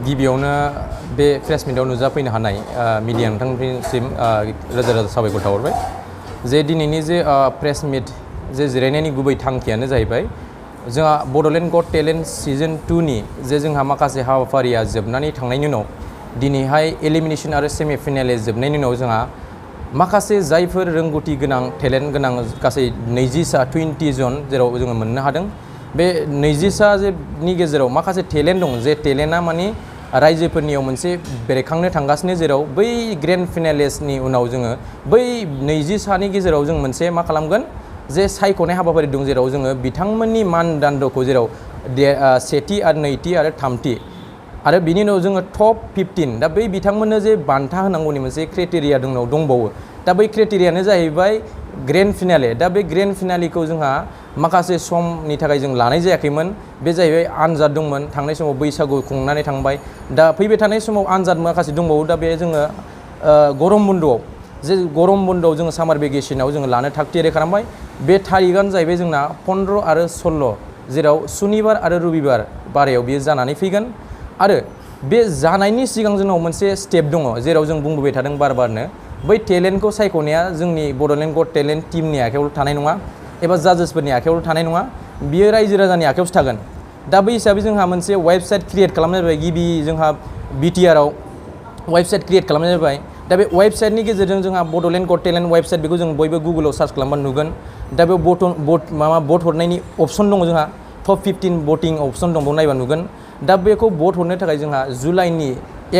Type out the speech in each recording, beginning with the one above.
गिबियावनो बे प्रेस मिटआव नुजाफैनो हानाय मिडिया नोंथांनिसिम रोजा रोजा साबायखर थाहरबाय जे दिनैनि जे प्रेस मिट जे जिरायनायनि गुबै थांखियानो जाहैबाय जोंहा बड'लेण्ड गट टेलेन्ट सिजन 2 नि जे जोंहा माखासे हाबाफारिया जोबनानै थांनायनि उनाव दिनैहाय एलिमिनेशन आरो सेमि फाइनाल जोबनायनि उनाव जोंहा माखासे जायफोर रोंगौथि गोनां टेलेन्ट गोनां गासै 20 जन जेराव जोङो मोननो हादों बे 20 नि गेजेराव माखासे टेलेन्ट दं जे टेलेन्टआ माने रायजोफोरनियाव मोनसे बेरखांनो थांगासिनो जेराव बै ग्रेन्ड फिनालेसनि उनाव जोङो बै 20 नि गेजेराव जों मोनसे मा खालामगोन जे सायख'नाय हाबाफारि दं जेराव जोङो बिथांमोननि मानदान्दाखौ जेराव सेथि आरो नैथि आरो थामथि आरो बिनि उनाव जोङो टप 15 दा बै बिथांमोननो जे बान्था होनांगौनि मोनसे क्राइटेरिया दंबावो दा बै क्राइटेरियानो जाहैबाय ग्रेन्ड फिनाले दा बे ग्रेन्ड फिनालेखौ जोंहा माखासे समनि थाखाय जों लानाय जायाखैमोन बे जाहैबाय आनजाद दंमोन थांनाय समाव बैसागु खुंनानै थांबाय दा फैबाय थानाय समाव आनजाद माखासे दंबावो दा बे जोङो गरम बन्द'आव जोङो सामार भेकेसनाव जोङो लानो थाग थियारि खालामबाय बे थारिखआनो जाहैबाय जोंना 15 आरो 16 जेराव सुनिबार आरो रबिबार बारायाव बियो जानानै फैगोन आरो बे जानायनि सिगां जोंनाव मोनसे स्टेप दङ जेराव जों बुंबोबाय थादों बार-बारनो बै टेलेन्टखौ सायख'नाया जोंनि बड'लेण्ड गट टेलेन्ट टीमनि आखायावल' थानाय नङा एबा जाजेसफोरनि आखायावल' थानाय नङा बियो रायजो राजानि आखायावसो थागोन दा बै हिसाबै जोंहा मोनसे वेबसाइट क्रिएट खालामनाय जाबाय गिबि जोंहा बिटिआरआव वेबसाइट क्रिएट खालामनाय जाबाय दा बे वेबसाइटनि गेजेरजों जोंहा बड'लेण्ड गट टेलेन्ट वेबसाइट बेखौ जों बयबो गुगोलाव सार्च खालामबा नुगोन दा बेयाव भट हरनायनि अपसन दङ जोंहा टप 15 भटिं अपसन दं बेयाव नायबा नुगोन दा बेखौ भट हरनो थाखाय जोंहा जुलाइनि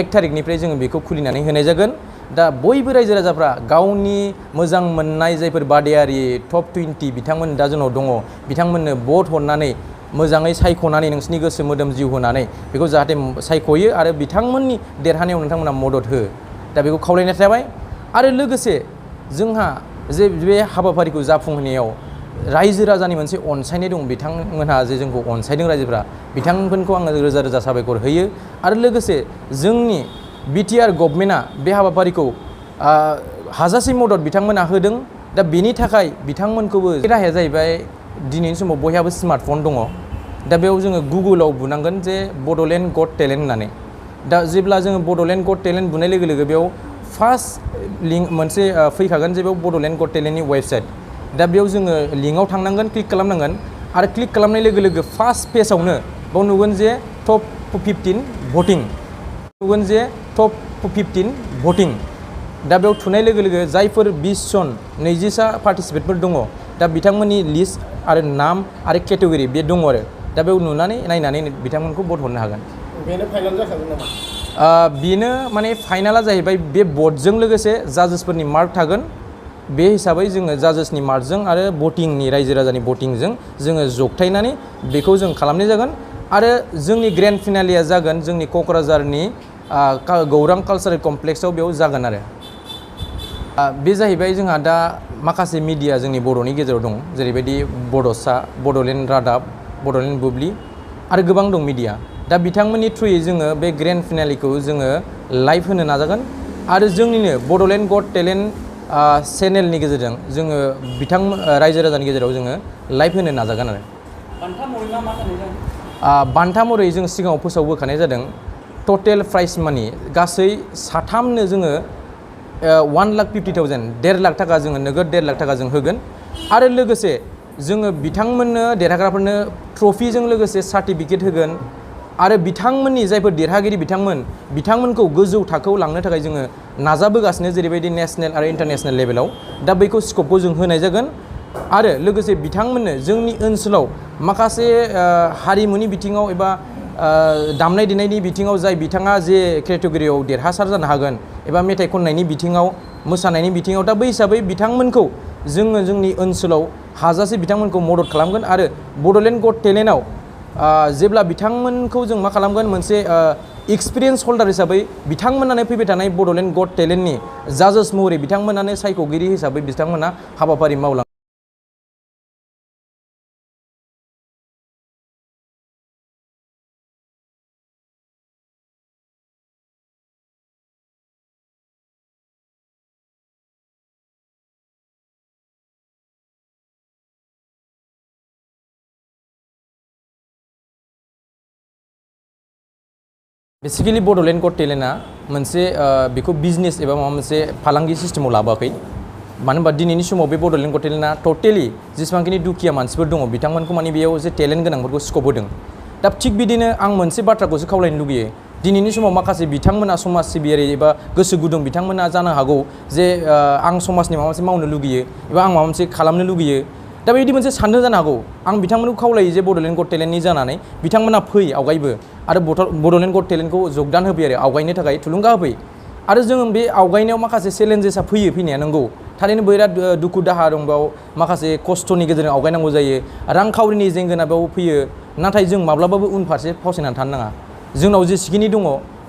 1 थारिखनिफ्राय जोङो बेखौ खुलिनानै होनाय जागोन दा बयबो रायजो राजाफ्रा गावनि मोजां मोननाय जायफोर बादायारि टप 20 बिथांमोन दा जोंनाव दङ बिथांमोननो भट हरनानै मोजाङै सायख'नानै नोंसिनि गोसो मोदोम जिउ होनानै बेखौ जाहाथे सायख'यो आरो बिथांमोननि देरहानायाव नोंथांमोना मदद हो दा बेखौ खावलायनाय थाबाय आरो लोगोसे जोंहा जे बे हाबाफारिखौ जाफुंहोनायाव रायजो राजानि मोनसे अनसायनाय दं बिथांमोनहा जे जोंखौ अनसायदों रायजोफ्रा बिथांमोनखौ आङो रोजा रोजा साबायखर होयो आरो लोगोसे जोंनि बिटिआर गभर्नमेन्टआ बे हाबाफारिखौ हाजासे मदद बिथांमोना होदों दा बेनि थाखाय बिथांमोनखौबो राहाया जाहैबाय दिनैनि समाव बयहाबो स्मार्टफन दङ दा बेयाव जोङो गुगोलाव बुनांगोन जे बड'लेण्ड गट टेलेन्ट होननानै दा जेब्ला जोङो बड'लेण्ड गट टेलेन्ट बुनाय लोगो लोगो बेयाव फार्स्ट लिंक मोनसे फैखागोन जे बेयाव बड'लेण्ड गट टेलेन्टनि वेबसाइट दा बेयाव जोङो लिंकआव थांनांगोन क्लिक खालामनांगोन आरो क्लिक खालामनाय लोगो लोगो फार्स्ट पेजावनो बेयाव नुगोन जे टप 15 भटिं नुगोन जे टप 15 भटिं दा बेयाव थुनाय लोगो लोगो जायफोर 20 जन 20 पार्टिसिपेटफोर दङ दा बिथांमोननि लिस्ट आरो नाम आरो केटेगरि बे दङ आरो दा बेयाव नुनानै नायनानै बिथांमोनखौ भट हरनो हागोन बेनो फाइनाल जाखागोन नामा बेनो माने फाइनाला जाहैबाय बे भटजों लोगोसे जाजेसफोरनि मार्क थागोन बे हिसाबै जोङो जाजेसनि मार्कजों आरो भटिंनि रायजो राजानि भटिंजों जोङो जगथायनानै बेखौ जों खालामनाय जागोन आरो जोंनि ग्रेन्ड फिनालेया जागोन जोंनि क'क्राझारनि गौरां कालचारेल कमप्लेक्सआव बेयाव जागोन आरो बे जाहैबाय जोंहा दा माखासे मिडिया जोंनि बर'नि गेजेराव दं जेरैबायदि बड'सा बड'लेण्ड रादाब बड'लेण्ड बुब्लि आरो गोबां दं मिडिया दा बिथांमोननि थ्रुयै जोङो बे ग्रेन्ड फिनालेखौ जोङो लाइभ होनो नाजागोन आरो जोंनिनो बड'लेण्ड गट टेलेन्ट चेनेलनि गेजेरजों जोङो रायजो राजानि गेजेराव जोङो लाइभ होनो नाजागोन आरो बान्था महरै जों सिगाङाव फोसावबोखानाय जादों टटेल प्राइज मानि गासै साथामनो जोङो 1,50,000 1.5 लाख थाखा जोङो नोगोद 1.5 लाख थाखा जों होगोन आरो लोगोसे जोङो बिथांमोननो देरहाग्राफोरनो ट्रफिजों लोगोसे सार्टिफिकेट होगोन आरो बिथांमोननि जायफोर देरहागिरि बिथांमोनखौ गोजौ थाखोआव लांनो थाखाय जोङो नाजाबोगासिनो जेरैबायदि नेशनेल आरो इन्टारनेशनेल लेभेलाव दा बैखौ स्कपखौ जों होनाय जागोन आरो लोगोसे बिथांमोननो जोंनि ओनसोलाव माखासे हारिमुनि बिथिङाव एबा दामनाय देनायनि बिथिङाव जाय बिथाङा जे केटेगरियाव देरहासार जानो हागोन एबा मेथाइ खननायनि बिथिङाव मोसानायनि बिथिङाव दा बै हिसाबै बिथांमोनखौ जोङो जोंनि ओनसोलाव हाजासे बिथांमोनखौ मदद खालामगोन आरो बड'लेण्ड गट टेलेन्टआव जेब्ला बिथांमोनखौ जों मा खालामगोन मोनसे एक्सपिरियेन्स हल्डार हिसाबै बिथांमोनानो फैबाय थानाय बड'लेण्ड गट टेलेन्टनि जाजेस महरै बिथांमोनानो सायख'गिरि हिसाबै बिथांमोना हाबाफारि मावलाङो बेसिकेलि बड'लेण्ड गट टेलेन्टआ मोनसे बेखौ बिजनेस एबा माबा मोनसे फालांगि सिस्टेमाव लाबोआखै मानो होनबा दिनैनि समाव बे बड'लेण्ड गट टेलेन्टआ टटेलि जेसेबांखिनि दुखिया मानसिफोर दङ बिथांमोनखौ माने बेयाव जे टेलेन्ट गोनांफोरखौ स्कप होदों दा थिग बिदिनो आं मोनसे बाथ्राखौसो खावलायनो लुगैयो दिनैनि समाव माखासे बिथांमोना समाज सिबियारि एबा गोसो गुदुं बिथांमोना जानो हागौ जे आं समाजनि माबा मोनसे मावनो लुगैयो एबा आं माबा मोनसे खालामनो लुगैयो दा बेबायदि मोनसे साननो जानो हागौ आं बिथांमोनखौ खावलायो जे बड'लेण्ड गट टेलेन्टनि जानानै बिथांमोना फै आवगायबो आरो बड'लेण्ड गट टेलेन्टखौ जगदान होफै आरो आवगायनो थाखाय थुलुंगा होफै आरो जों बे आवगायनायाव माखासे चेलेन्जेसा फैनाया नंगौ थारैनो बिराद दुखु दाहा दं बेयाव माखासे खस्थ'नि गेजेरजों आवगायनांगौ जायो रांखावरिनि जेंगोना बेयाव फैयो नाथाय जों माब्लाबाबो उनफारसे फावसायनानै थानो नाङा जोंनाव जेसेखिनि दङ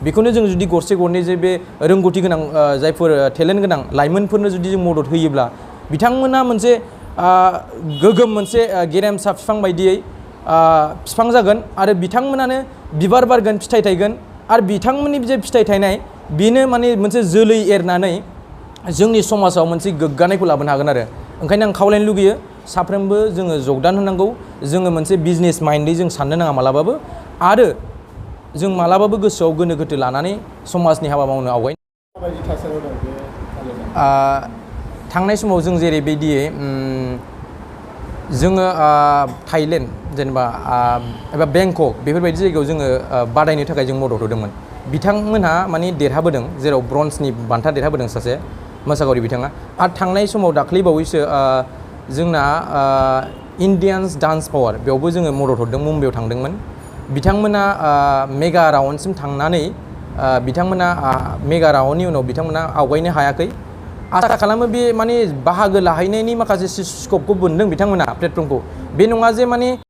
बेखौनो जों जुदि गरसे गरनै जे बे रोंगौथि गोनां जायफोर टेलेन्ट गोनां लाइमोनफोरनो जुदि जों मदद होयोब्ला बिथांमोना मोनसे गोगोम मोनसे गेरेमसा बिफां बायदियै बिफां जागोन आरो बिथांमोनानो बिबार बारगोन फिथाइ थायगोन आरो बिथांमोननि जे फिथाइ थायनाय बेनो माने मोनसे जोलै एरनानै जोंनि समाजाव मोनसे गोग्गानायखौ लाबोनो हागोन आरो ओंखायनो आं खावलायनो लुगैयो साफ्रोमबो जोङो जगदान होनांगौ जोङो मोनसे बिजनेस माइन्डै जों साननो नाङा मालाबाबो आरो जों मालाबाबो गोसोआव गोनो गोथो लानानै समाजनि हाबा मावनो आवगाय माबायदि थासारियाव दं बे थालिरा थांनाय समाव जों जेरैबायदियै जोङो थाइलेण्ड जेनेबा एबा बेंकक बेफोरबायदि जायगायाव जोङो बादायनो थाखाय जों मदद होदोंमोन बिथांमोनहा माने देरहाबोदों जेराव ब्रन्जनि बान्था देरहाबोदों सासे मोसागावरि बिथाङा आरो थांनाय समाव दाख्लैबावैसो जोंना इण्डियान्स डान्स पावार बेयावबो जोङो मदद हरदों मुम्बाइआव थांदोंमोन बिथांमोना मेगा राउन्डसिम थांनानै बिथांमोना मेगा राउन्डनि उनाव बिथांमोना आवगायनो हायाखै आसा खालामो बे माने बाहागो लाहैनायनि माखासे स्कपखौ मोनदों बिथांमोना प्लेटफर्मखौ बे नङा जे माने